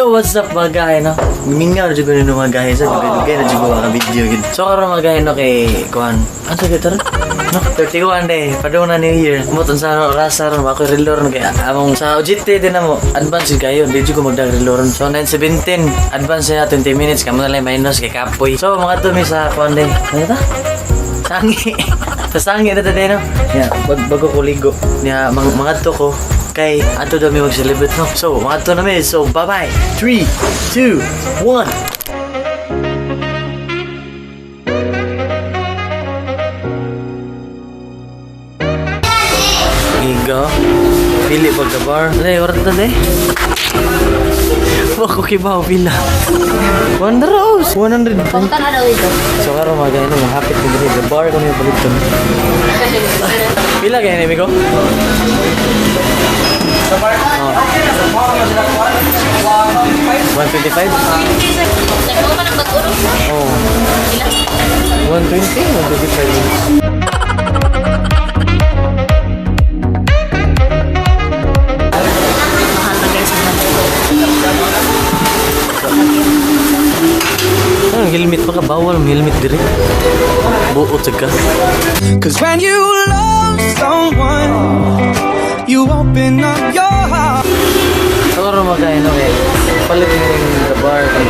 So what's up, mga gahe, no? Mingaw jud ko nino, mga gahe, sa dugay-dugay na jud ko mga video gid. So karon, mga gahe, no, kay kuan. Ano sa ron? No, 31 day, padung na New Year. Mo tun sa oras ron ako relo ron kay among sa OJT din na mo. Advance jud kayo, di jud ko magdag relo ron. So 9:17, advance siya 20 minutes kamo na lang minus kay kapoy. So mga to mi sa kuan day. Ano ta? Sangi. Sa sangi na tayo, no? Yeah, bago ko ligo. Niya, mga to ko. Kay, ato daw mi mag-celebrate, no? So, mga to na mi. So, bye-bye. 3, 2, 1. Iga. Pili pag bar. Ano yung oras na eh? Wako kibaw pila. Wonder Rose. 100. Punta na daw ito. So karon, mga ganito, mahapit ko diri the bar ko niyo palit. Pila kay ni Miko? Sa bar? Oh. 125? Nagkuha pa ng bago. Oh. Ilan? 120, 125. Mahal na guys. Anong helmet pa ka? Bawal ang helmet diri. Buot sa ka. 'Cause when you love someone, you open up your heart. So karon, mga ganito, kay palit ni the bar kay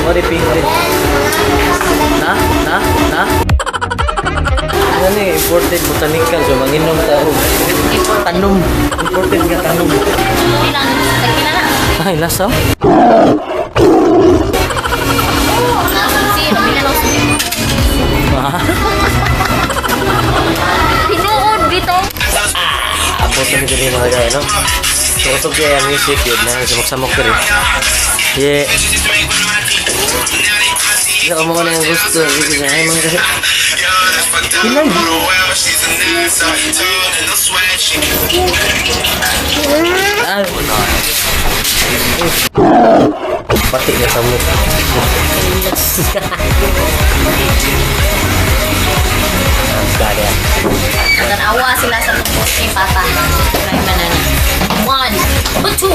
mo di painted. Na? Na? Na? Ano ni imported botanical, so manginom ta og tanom. Imported nga tanom. Ilan? Tagpila na. Ay, lasa. Si Pila lang si Ah, Tinuod dito. Abot na diri, mga gaya, no? So, usog kaya ang music, yun na, samok-samok diri. Yeah. Isa ka mo na yung gusto. Sige na, ay mga kasi. Ilan? Ah. Pati na sa mo. Ang yan. Tanawa sila sa tungkol ni Papa. May banana. One, but two.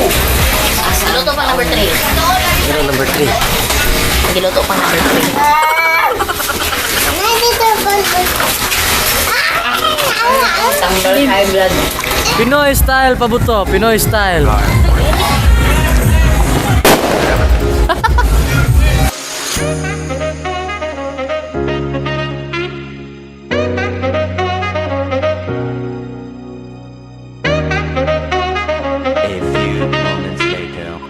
Luto pa number three. Pero number 3. Giluto pa number three. Sambal high blood. Pinoy style pabuto, Pinoy style. A few moments later.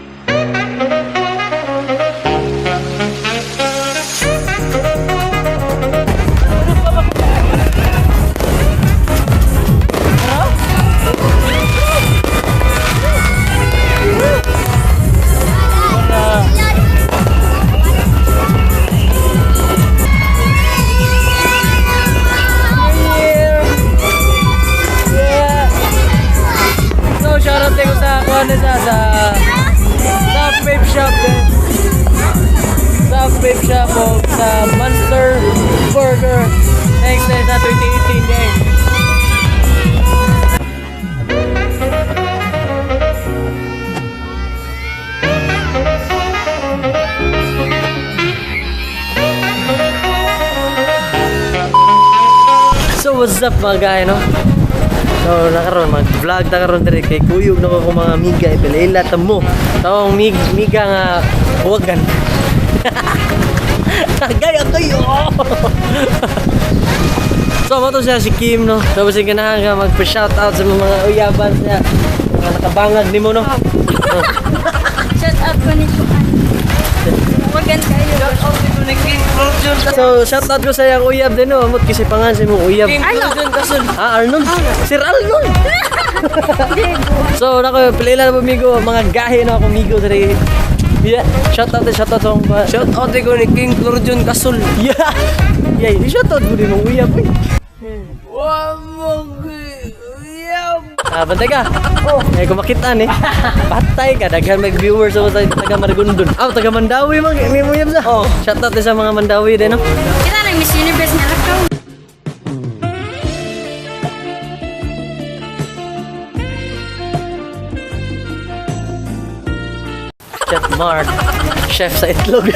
Yeah. So shoutout din ko sa kuan sa vape shop din. Sa vape shop o sa Monster Burger. Thanks din sa 2018 gang. So what's up, mga guy, no? So nakaroon mag-vlog ta karon diri kay kuyog na ko mga miga ipilila ta mo. Tawang miga nga huwagan. Gaya kayo. So mo to siya si Kim, no. So basig ganahan ka mag-shout out sa mga uyaban niya. Mga nakabangag nimo, no. Oh. Shout out ko ni Chuan. Wagan kayo. So shout out ko sa iyang uyab din, no. Amot kasi pangan sa imong uyab. Arnold. Ah, Arnold. Sir Arnold. So nako pila na amigo, mga gahe na ako amigo diri. Yeah, shout out, shout out akong ba. Shout out ko ni King Florjon Gasol. Yeah. Yeah, shout out mo din mong uyab uy. Ah, bantay ka. Oh, ay kumakita ni. Patay ka, daghan mag viewers sa taga Maragondon. Ah, taga Mandawi man, may uyab sa. Oh, shout out din sa mga Mandawi din, no. Kita na Miss Universe nga lakaw. Chef Mark. Chef sa itlog.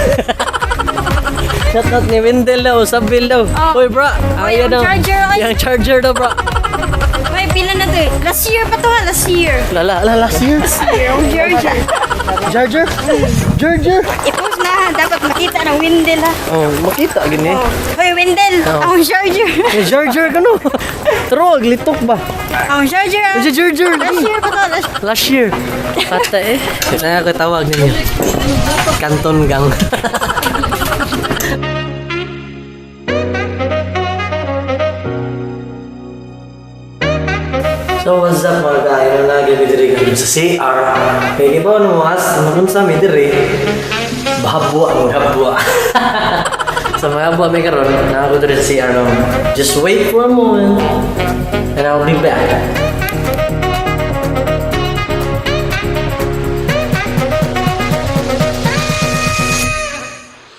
Shout out ni Wendell daw, Sabil daw. Oh. Hoy, bro. Hoy, Ayan ang daw. charger, oy. Yang charger daw, bro. May pila na to eh. Last year pa to ha, last year. Lala, lala, last year. Year, ang charger. Charger? Charger? I-post na ha, dapat makita ng Wendell ha. Oh, makita gini. Oh. Hoy, Wendell, Oh. ang charger. Yung charger ka no. Trog, litok ba? Ang charger ha. Yung charger. Last year pa to, last. Last year. Pata eh. Na ako tawag ninyo. Canton Gang. So what's up, mga guys? Ano lagi mi diri kami sa CR. Kay gibaw no as ano sa mi diri. Bahabwa ang habwa. So mga habwa mi karon na ako diri sa CR no. Just wait for a moment and I'll be back.